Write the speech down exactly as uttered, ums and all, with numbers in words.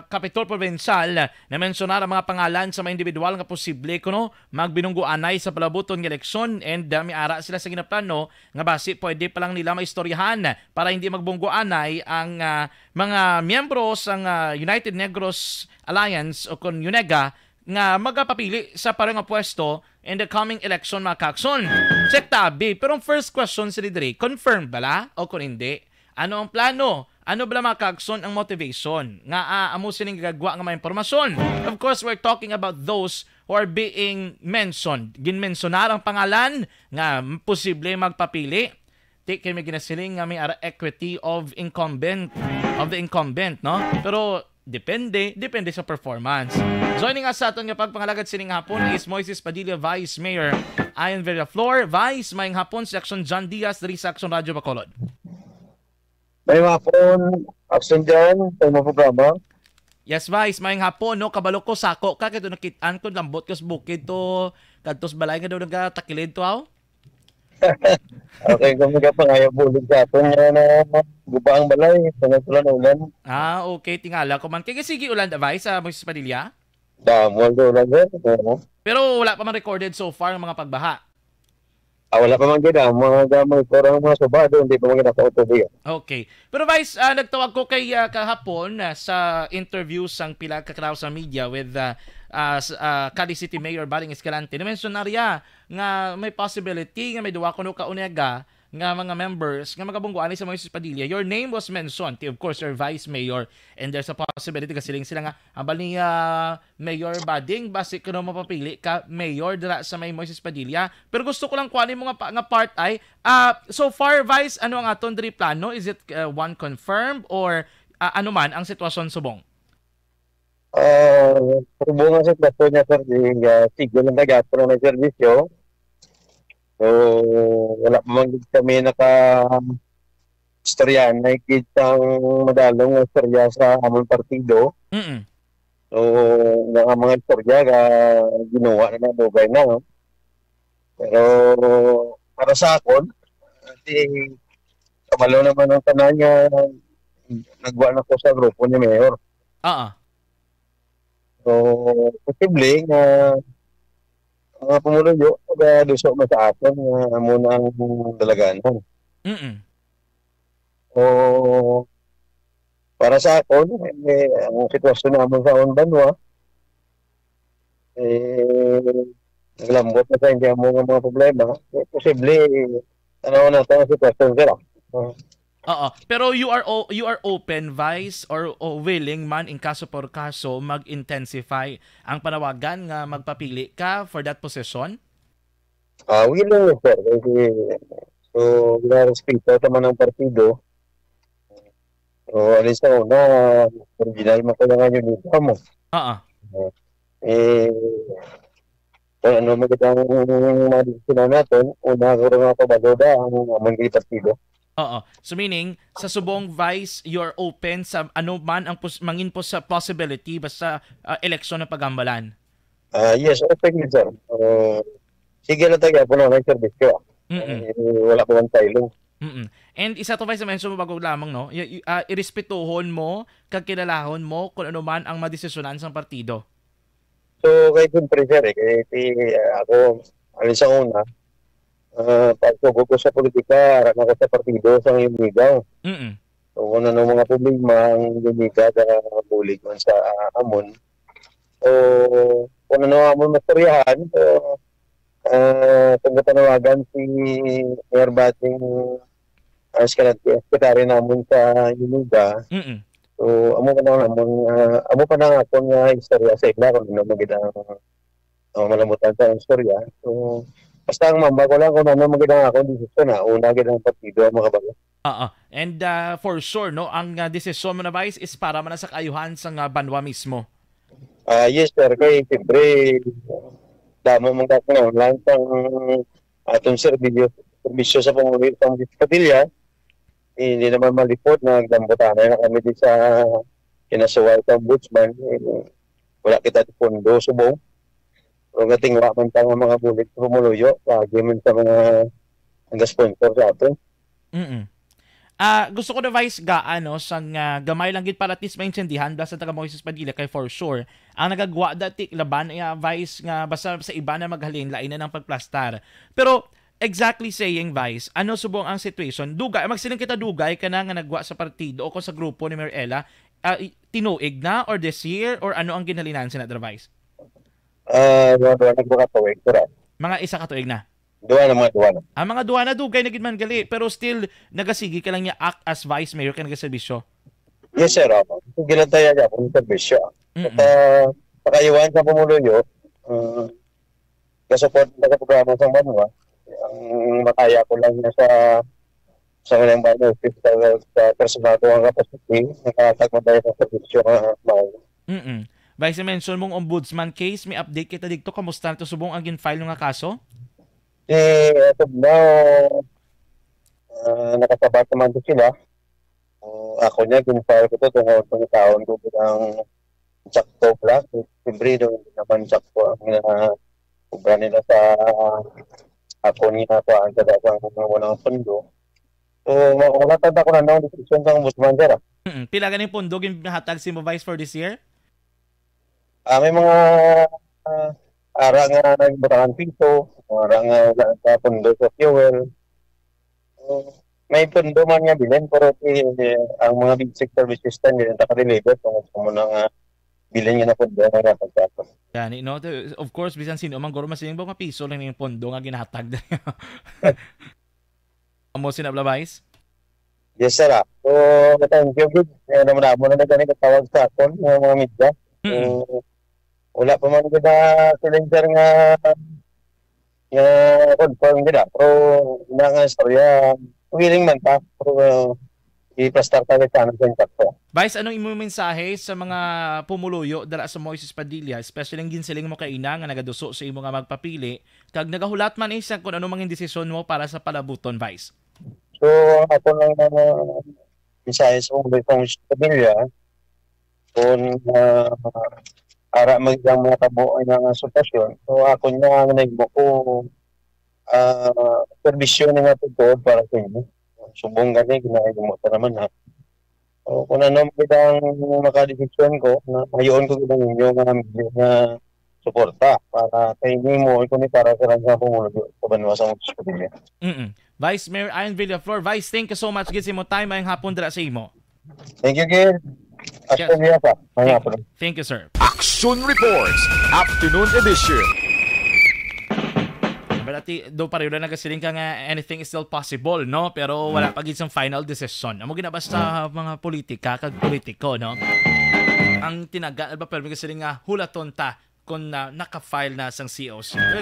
Kapitol Provincial, namensyonar ang mga pangalan sa mga individual nga posible kuno magbinungguanay sa palabuton nga eleksyon, and, ah, may ara sila sa ginaplano nga basi pwede pa lang nila maistoryahan para hindi magbungguanay ang, ah, mga miyembro sang, ah, United Negros Alliance o kon UNEGA nga magapapili sa pareho nga pwesto in the coming election, mga kakson. Check tabi. Pero ang first question sa diri, confirm bala o kung hindi? Ano ang plano? Ano bala, mga kakson, ang motivation nga, ah, amo sining gagwa nga mga impormasyon? Of course, we're talking about those who are being mentioned. Ginmensionar ang pangalan nga posible magpapili. Ti kay may ginasiling nga may ara equity of incumbent, of the incumbent, no? Pero depende, depende sa performance. Joining us sa aton nga pagpangalagad sining hapon is Moises Padilla, Vice Mayor. Ayon Villaflor, Vice, mayong hapon, si Action John Diaz diri sa Action Radio Bacolod. May hapon, Action John, sa imong programa. Yes, Vice, mayong hapon, no? Kabalo ko, sako ka, kay to nakit-an ko, lambot ka sa bukid to, kadtos balay nga daw nagatakilid to, aw? Okay, kung mga pangayo bulig sa aton nga na guba ang balay, sa natulan ulan. Ah, okay, tingala ko man. Kaya sige, ulan, Vice, sa Moises Padilla? Damo ang ulan, sir. Oo. Pero wala pa man recorded so far ang mga pagbaha. Ah, wala pa man gid, ah. Mga gamay, pero ang mga subado, hindi pa man gid nakautubi, ah. Okay. Pero Vice, ah, nagtawag ko kay, ah, kahapon, ah, sa interview sang pila ka karaw sa media with, ah, ah, s-, ah, Cadiz City Mayor Baling Escalante. Na-mention na riya nga may possibility nga may duwa kuno ka UNEGA nga mga members nga magabungguan ni sa Moises Padilla. Your name was mentioned. Of course, your vice mayor. And there's a possibility, kasiling sila nga, hambal ni, ah, Mayor Bading, basi kuno mapapili ka mayor dira sa may Moises Padilla. Pero gusto ko lang kuha nimo nga pa, nga part ay, ah, so far, Vice, ano ang aton diri plano? Is it, uh, one confirmed or, ah, ano man ang sitwasyon subong? Ah, subong ang sitwasyon niya, sir, di, ah, sige lang na gyapon ang serbisyo. So, wala pa man gid kami naka istoryahan na gid sang madalong nga istorya sa among partido. Mm. So, nga mga istorya nga ginawa na, nadugay na, no? Pero para sa akon, ati, kabalo naman ang tanan nga nagwa na ko sa grupo ni Mayor. Oo. So, posible nga mga pumuluyo, magaduso man sa aton nga amo na ang dalaganan. Mm. So, para sa akon, eh, ang sitwasyon namon sa amon banwa, eh, naglambot na sa hindi amo nga mga problema. Eh, posible, tanaw na ang sitwasyon, sir, ah. Oo. Pero you are o-, you are open, Vice, or, o willing man in kaso por kaso mag-intensify ang panawagan nga magpapili ka for that position? Ah, willing na, sir. Kasi, so, narespeto sa man ang partido. So, alin sa una, original man ko lang ang unita mo. Oo. Eh, kung ano man ang mga desisyon natin, una ko nga pabaloda ang amon nga partido. Oo. So, meaning, sa subong, Vice, you're open sa ano man ang pos-, mangin po sa possibility basta, ah, eleksyon ang pagambalan? Ah, yes, open yun, sir. Ah, sige lang tayo po na may serbisyo. Mm-mm. Eh, wala po ang filing. Mm-mm. And isa to, Vice, mention mo bago lamang, no? Y-, y-, ah, irespetuhon mo, kag kilalahon mo kung ano man ang madesisyonan sang partido. So, kay siyempre, sir, eh, kay si, ah, ako, alin sa una, ah, pagsugo ko sa politika, arak ako sa partido, sa Unigaw. Mm-mm. So, kung ano mga problema ang Unigaw, ah, bulig man sa, ah, amon. So, kung ano amon mastoryahan, so, ah, kung katanawagan si Mayor Bating, ah, secretary, secretary namon sa Unigaw. Mm-mm. So, amo pa na namon, ah, amo pa na nga akon nga istorya sa ila kung ano man gid ang, ah, malamutan sa istorya. So, basta ang mamba ko lang kung ano man gid ang akong desisyon, ah, una gid ang partido ang makabalo. Oo. And, ah, for sure, no, ang, ah, desisyon mo na, Vice, is para man sa kaayuhan sang, ah, banwa mismo. Ah, yes, sir. Kay, siyempre, damo man ka kinahanglan sang atong serbisyo, serbisyo sa pamuli-, pamilya. Eh, hindi naman malipod nga nagdambutanay na kami di sa kinasuway sa ombudsman. Eh, wala kita di pondo subong. Pero gatingwa man ta nga mga bulig sa pumuluyo, lagi man sa mga nag-sponsor sa aton. Mm-mm. Ah, gusto ko na, Vice, ga, ano, sang, ah, gamay lang gid para at least maintindihan bala sa taga Moises Padilla, kay for sure ang nagagwa dati laban, eh, ah, Vice, nga basta sa iba na maghalin, lain na nang pagplastar. Pero exactly saying, Vice, ano subong ang situation? Dugay, magsiling kita, dugay ka na nga nagwa sa partido o kung sa grupo ni Mayor Ella, ah, i-, tinuig na or this year or ano ang ginhalinan sa nadra, Vice? Ah, duha, duha na ka tuig, sir, ah. Mga isa ka tuig na? Duha na, mga duha na. Ang mga duha na, dugay na gid man gali, pero still nagasigi ka lang niya act as vice mayor ka nagaserbisyo? Yes, sir, opo. Ginantaya niya akong serbisyo. Mm-mm. At, ah, pakayuan sa pumuluyo, ah, kasuporta sa programa sa banwa, ang makaya ko lang na sa, sa unang banwa, sa, sa personal ko ang capacity, nakatagmabay sa serbisyo nga mao. Mm-mm. Vice, mention mong ombudsman case, may update kita dito. Kamusta na to subong ang gin-file nga kaso? Eh, as of now, ah, nakasabat naman to sila. Ah, ako niya, gin-file ko to tungod pangitaon ko bilang sakto pala. Siyempre, hindi naman sakto ang, ah, obra nila sa ako niya pa ang kada sa mga walang pondo. So, ma-, wala tanda ko na nang desisyon sa ombudsman, sir, ah. Mm-mm. Pila ganing pondo ginahatag sa imo, Vice, for this year? Ah, may mga, ah, ara nga nagbutangan piso, ara nga wala sa pondo sa fuel. So, may pondo man nga bilin, pero, eh, ang mga basic services tan, hindi na ka-deliver kung gusto mo na nga bilin nga na pondo nga napagkakon. Gani, no? Te-, of course, bisan sino man, guro, masiling ba nga piso lang yung pondo nga ginahatag? Amo sina, bala, Vice? Yes, sir, ah. So, thank you, gid. Eh, naman mo na nagkani katawag sa akon, yung mga media. Mm. So, wala pa man gid na siling, sir, nga, nga confirm gid, ah. Pero, na nga istorya, willing man ta. Pero, iplastar ta gid sa amin sa impakto. Vice, anong imong mensahe sa mga pumuluyo dala sa Moises Padilla, especially ang ginsiling mo kaina nga nagaduso sa imo nga magpapili, kag nagahulat man, eh, sa kung ano mangin desisyon mo para sa palabuton, Vice? So, ang ako lang na mensahe sa mga pamilya, kung, ah, ara man ang mga tabo ay nga sitwasyon, so, ako nga ang nahimo ko, ah, serbisyo ni nga pagtuon para sa inyo. Subong gani, ginahimo ta naman, ha. O, kung ano man ang makadesisyon ko, na mayon ko gid ang inyo nga, nga suporta para kay nimo, ikaw ni para sa lang sa pumuluyo sa banwa sa Moises Padilla. Mm-mm. Vice Mayor Ian Villaflor, Vice, thank you so much gid sa imo time. Mayong hapon dira sa imo. Thank you, gid. Yes. Hasta luego, pa. Mayong hapon. Thank you, sir. Action Reports, Afternoon Edition. But ati, do pareho lang nagasiling ka nga anything is still possible, no? Pero wala pa gid sang final decision. Amo gid na basta mga politika kag politiko, no? Ang tinaga, ano ba, pero may gasiling nga hulaton ta kung na, naka-file na sang C O C. Pero